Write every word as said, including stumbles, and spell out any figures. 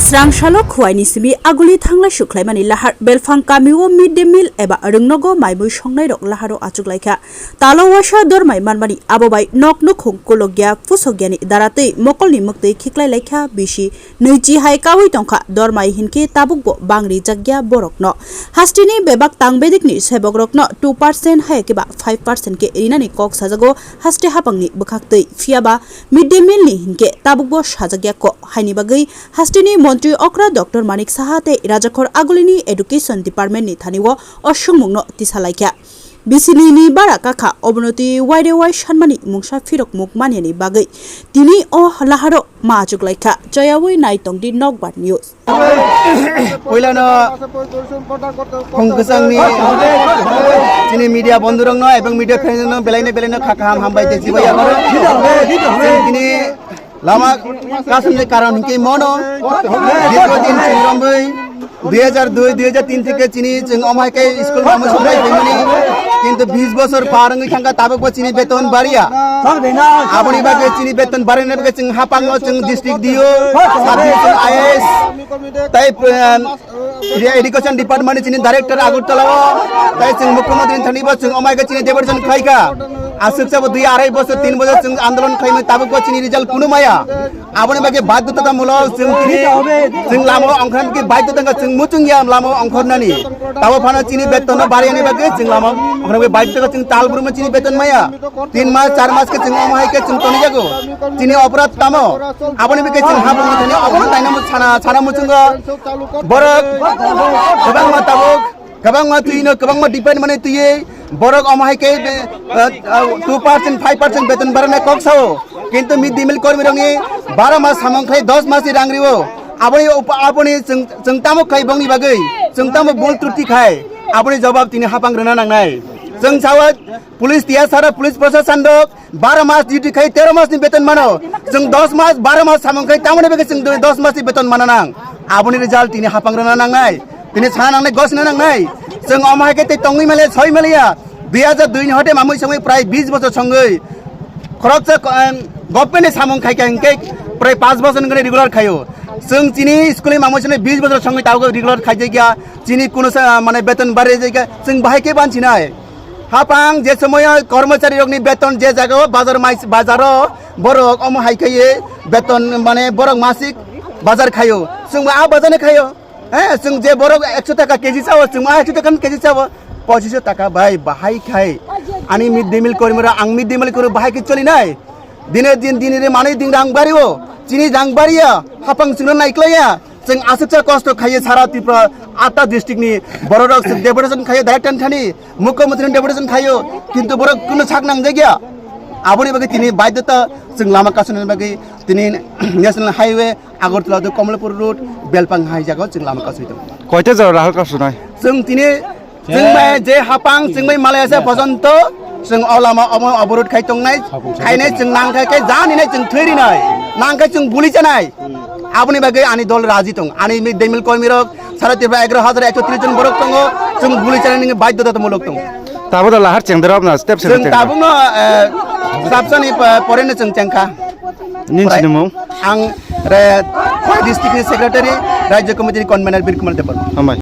Srang salo khuaini simi aguli thanglai sukhlaimani lahar belphang kamio mid day meal eba rwngnogo maimui songnairok laharo achuklaikha. Talo waisa dormai manmani abo bai nok nukhung kulokya pusokyani daratwi mokolni mwktwi khiklai laikha bisi nwichi hai kaui tongkha dormai hinkhe tabukbo bang rijakya borokno. Hasteni bebak tangbedikni sebokrokno two percent hai khe ba five percent khe rinani kok sajago haste hapangni bwkhaktwi. Phiyaba mid day meal ni hinkhe tabukbo sajakya kok haini bagwi hasteni montri okra Doctor Manik Saha tei Rajakhor Agulini Education Department ni thani o o swngmungno tisa laikha. Bisini ni bara kakha obonoti waire wai sanmani mungsa phirok muk manyani bagwi tini o laharo ma achuk laikha. Chayawi nai tongdi Nokbar News. Puilano Khongkwchangni chini media bondhurokno ebong media friendsrokno belaino belaino kha kaham hambai tei chibai yapharo. Chini lama kasumni karon hinkhe mono dirgho din chwng romwi dui hajar dui, dui hajar tin theke chini chwng omhai khe school mamwi songnai phaimani. Kintu bis bosor par wngwi thangkha tabukbo chini beton bariya. Aboni bagwi chini beton barina bagwi chwng hapangno chwng district D O, sub division I A S, tei, um, Education Department ni chini director Agartala o, tei chwng Mukhyamantri ni thani bo chwng omai khe chini deputation khlai kha. Aswk sabo dui arai bosor, tin bosor chwng andolon khlaimani tabuk bo chini result kunu maya. Aboni bagwi badhyota ta mulo chwng tini, chwng lama o ongkhorna bagwi badhyota wngkha, chwng muchung ya lama o ongkhornani. Tabo phano chini beton no bariyani bagwi chwng lama o ongkhorna bagwi badhyota chwng tal brumno chini beton maya. Tin mas, char mas khe chwng omo hai khe chwng toni jago. Chini oporad tamo? Aboni bagwi chwng hapung ni thani obono taina mu sana, sana muchungo. Borok kwbangma tabuk, kwbangma twino, kwbangma depend mani twiwi borok omo hai khe, eh, eh, two percent, five percent beton barana kok sao. Kintu mid day meal kormi rokni baro mas samung khai dos mas ni rang rio. Aboni up-, aboni chwng, chwng tamo khai bongni bagwi, chwng tamo bol truti khai, aboni jawab tini hapang rwna nangnai. Chwng sao police T S R, police proshashan rok baro mas duty khai tero mas ni beton mano. Chwng dos mas, baro mas samung khai tamoni bagwi chwng dos mas ni beton mana nang. Aboni result tini hapang rwna nangnai. Tini sana nangnai, gosna nangnai. Chwng omo hai khe tei tongwi maliya, soi maliya. Dui hajar dui ni hote mamui songwi prai bis bosor songwi. Khoroksa, em, government ni samung khai kha hinkhe prai panch bosor wngwi regular khaio. Chwng chini school ni mamui songwi bis bosor songwi tabuk regular khaijakya. Chini kuno sa, mane beton barwi jakya. Chwng bahai khe bansinai. Hapang je somoyo kormochari rokni beton je jagao bazar mai, bazaro borok omo hai khaiye beton mane borok masik bazar khaio. Chwngbo a bazar ni khaio. He, chwng je borok ekso taka K G chao, chwngbo a ekso taka K G chao. Pochiso taka bai bahai khai. Ani mid day meal kormora ang mid day meal koro bahai khe cholinai. Dine din dinire manwi din rang bario. Chini rang baria. Hapang chwngno naiklaiya. Chwng aswksa kosto khaiye sara Tripura atta district ni bororok chwng deputation khaiye director thani, mukhyamantri ni deputation khaiyo, kintu borok kuno sak nangjakya. Aboni bagwi tini baidhota chwng lama kasuni bagwi tini National Highway Agartala to Kamalapur Road Belpang hai jaga chwng lama kasui tongo. Koita jora lahar kasunai? Chwng tini Chwng bai je hapang, chwng bai Malaysia pojonto, chwng o lama omo oborot khai tongnai, khainai chwng nang khai khe jani nai chwng thwi rinai, nang khai chwng buli chanai. Aboni bagwi ani dol raji tong, ani mi demil kormi rok sara Tripura egaro hajar ekso tris jon borok tongo, chwng buli chanai nini baidhota mulok tong. Tabo da lahar chengdorok na step Chwng tabukno, eh, chapsani pa-, poreno chwng chengkha. Nin sinimung? Ang re district ni secretary, Rajya Committee ni convener Bir Kumar Debbarma. Hambai.